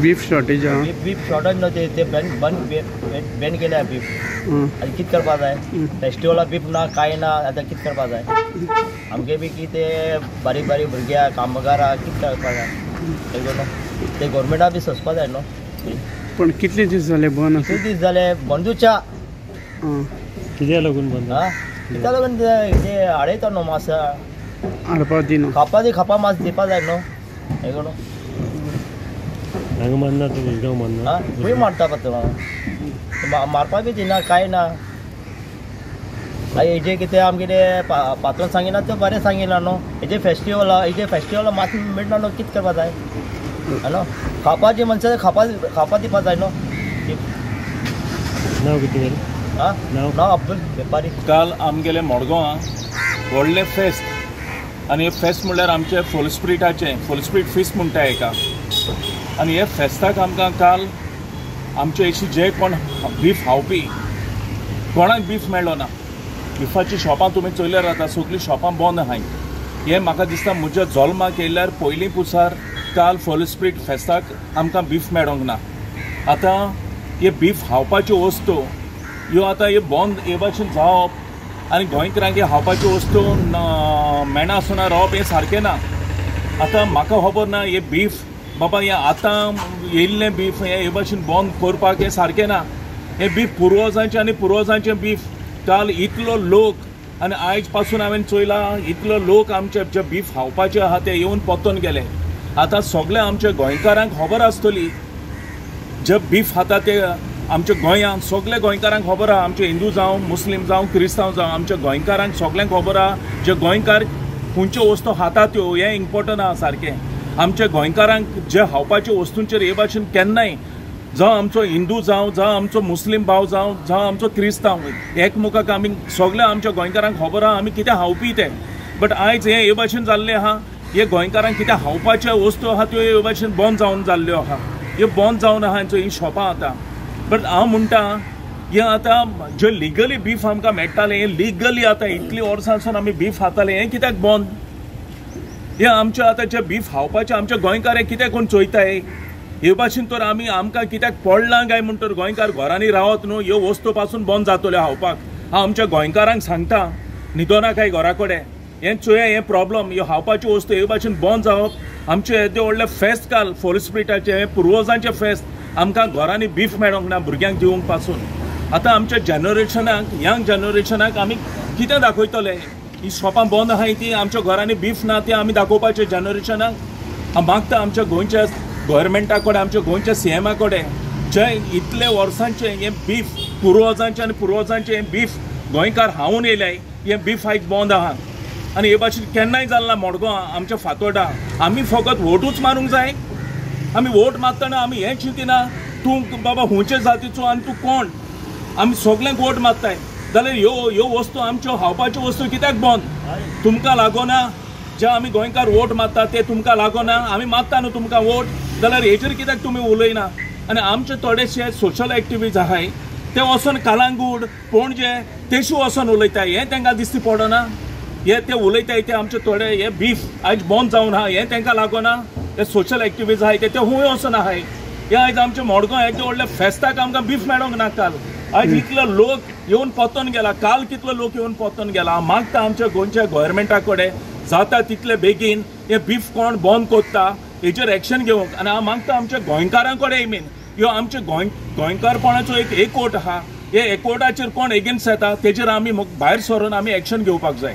Beef shortage आहा. Beef shortage न्हू, ते बंद बॅन केल्या बीफ. आनी कितें करपा जाय? फेस्टिवला बीफ ना कांय ना, आतां कितें करपा जाय? आमगे बी कितें बारीक बारीक भुरग्यां कामगारां कितें करपा जाय? ते गोवोरमेंटा बी सोंसपा जाय न्हू. पण कितले दीस जाले बंद? कितले दीस जाले बंदूच्या? कित्याक लागून बंद? कित्याक लागून ते हाडयता न्हू मांस हाडपा दिना, खापा दी खापा मांस दिवपा जाय न्हू. हें करून हांगा मारना तूं उसगांव मारना? खंय मारता पात्रांव, मारपा बी दिना कांय ना. हेजे कितें आमगे पात्रांव सांगिना तें बरें सांगिना न्हू. हेजे फेस्टिवल, हेजे फेस्टिवल मात मेळना न्हू, कितें करपा जाय? न्हू खावपाची मनशां खापा खापा दिवपा जाय न्हू. नांव कितें? आं, नांव अब्दुल वेपारी. काल आमगेले मडगांवां व्हडलें फेस्त, आनी हे फेस्त म्हणल्यार आमचें फुल स्प्रिटाचें, फुल स्प्रीट फिस्ट म्हणटा हेका. आनी हे फेस्ताक आमकां काल आमचे अशी जे कोण बीफ खावपी कोणाक बीफ मेळ्ळो ना. बिफाचीं शॉपां तुमी चोयल्यार जाता, सगळीं शॉपां बंद आहाय. हें म्हाका दिसता म्हज्या जल्माक येयल्यार पयलीं पुसार काल फुल स्प्रीट फेस्ताक आमकां बीफ मेळोंक ना. आतां हे बीफ खावपाच्यो वस्तू ह्यो आतां हे बंद हे भाशेन जावप आनी गोंयकारांक खावपाच्यो वस्तू मेळनासतना रावप हें सारकें ना. आतां म्हाका खबर ना हे बीफ बाबा हें आतां येयल्लें बीफ हें हे भाशेन बंद करपाक हें सारकें ना. हें बीफ पुर्वजांचें आनी पुर्वजांचें बीफ काल इतलो लोक, आनी आयज पासून हांवें चोयला इतलो लोक आमचे जे बीफ खावपाचे आहा ते येवन परतून गेले. आतां सगळे आमच्या गोंयकारांक खबर आसतली जे बीफ खाता ते आमच्या गोंयांत सगळे गोंयकारांक खबर आहा. आमचे हिंदू जावं, मुस्लीम जावं, क्रिस्तांव जावं, आमच्या गोंयकारांक सगळ्यांक खबर आहा जे गोंयकार खंयच्यो वस्तू खाता त्यो, हें इम्पोर्टंट आहा सारकें. आमच्या गोंयकारांक जे खावपाच्यो वस्तूंचेर हे भाशेन केन्नाय जावं आमचो हिंदू जावं, जावं आमचो मुस्लीम भाव जावं, जावं आमचो क्रिस्तांव, एकमुखाक आमी सगळ्या आमच्या गोंयकारांक खबर आहा आमी कितें खावपी तें. बट आयज हें हे भाशेन जाल्लें आहा, हे गोंयकारांक कितें खावपाच्यो वस्तू आहा त्यो हे भाशेन बंद जावन जाल्ल्यो आहा. ह्यो बंद जावन आहा हीं शॉपां आतां. बट हांव म्हणटा हें आतां जे लिगली बीफ आमकां मेळटालें, हें लिगली आतां इतलीं वर्सां सावन आमी बीफ खाताले, हें कित्याक बंद? हें आमचें आतां जें बीफ खावपाचें आमच्या गोंयकार हें कित्याक कोण चोयताय? हे भाशेन तर आमी आमकां कित्याक पडलां काय म्हण तर गोंयकार घरांनी रावत न्हू, ह्यो वस्तू पासून बंद जातल्यो खावपाक. हांव आमच्या गोंयकारांक सांगता न्हिदोना काय घरा कडेन, हें चोया हें प्रॉब्लम, ह्यो खावपाच्यो वस्तू हे भाशेन बंद जावप. आमचें येदें व्हडलें फेस्त काल फुल स्प्रिटाचें, हें पुर्वजांचें फेस्त, आमकां घरांनी बीफ मेळोंक ना भुरग्यांक दिवंक पासून. आतां आमच्या जनरेशनाक, यंग जनरेशनाक आमी कितें दाखयतले? ही शॉपां बंद आहाय ती आमच्या घरांनी बीफ ना ती आमी दाखोवपाचें जनरेशनाक? हांव मागता आमच्या गोंयच्या गोवोरमेंटा कडेन, आमच्या गोंयच्या सीएमा कडेन, जे इतले वर्सांचें हें बीफ पुर्वजांचें आनी पुर्वजांचें हें बीफ गोंयकार खावन येयल्याय, हें बीफ आयज बंद आहा. आनी हे भाशेन केन्नाय जालें ना मडगांव आमच्या फातोर्डा. आमी फकत वोटूच मारूंक जाय. आमी वोट मारतना आमी हें चिंतिना तूं बाबा खंयचे जातीचो आनी तूं कोण, आमी सगल्यांक वोट मारताय. जाल्यार ह्यो ह्यो वस्तू आमच्यो खावपाच्यो वस्तू कित्याक बंद? तुमकां लागोना जे आमी गोंयकार वोट मारता ते तुमकां लागोना, आमी मारता न्हू तुमकां वोट, जाल्यार हेचेर कित्याक तुमी उलयना? आनी आमचे थोडेशे सोशल एक्टिविस्ट आहाय ते वचोन कालांगूट, पणजे तेशी वचोन उलयताय, हें तांकां दिश्टी पडना. हे ते उलयताय ते आमचे थोडे हे बीफ आयज बंद जावन आहा हें तांकां लागोना. ते सोशल एक्टिविस्ट आहाय ते खूंय वचोन आहाय. हे आयज आमचे मडगांव येदें व्हडलें फेस्ताक आमकां बीफ मेळोंक ना काल. आयज इतलो लोक येवन परतून गेला, काल कितलो लोक येवन परतून गेला. हांव मागता आमच्या गोंयच्या गोवोरमेंटा कडेन जाता तितले बेगीन हे बीफ कोण बंद करता हेचेर एक्शन घेवंक. आनी हांव मागता आमच्या गोंयकारां कडेन, I mean ह्यो आमच्या गोंयकारपणाचो एक एकवट आहा, हे एकवटाचेर कोण एगेन्स्ट येता तेचेर आमी भायर सरून आमी एक्शन घेवपाक जाय.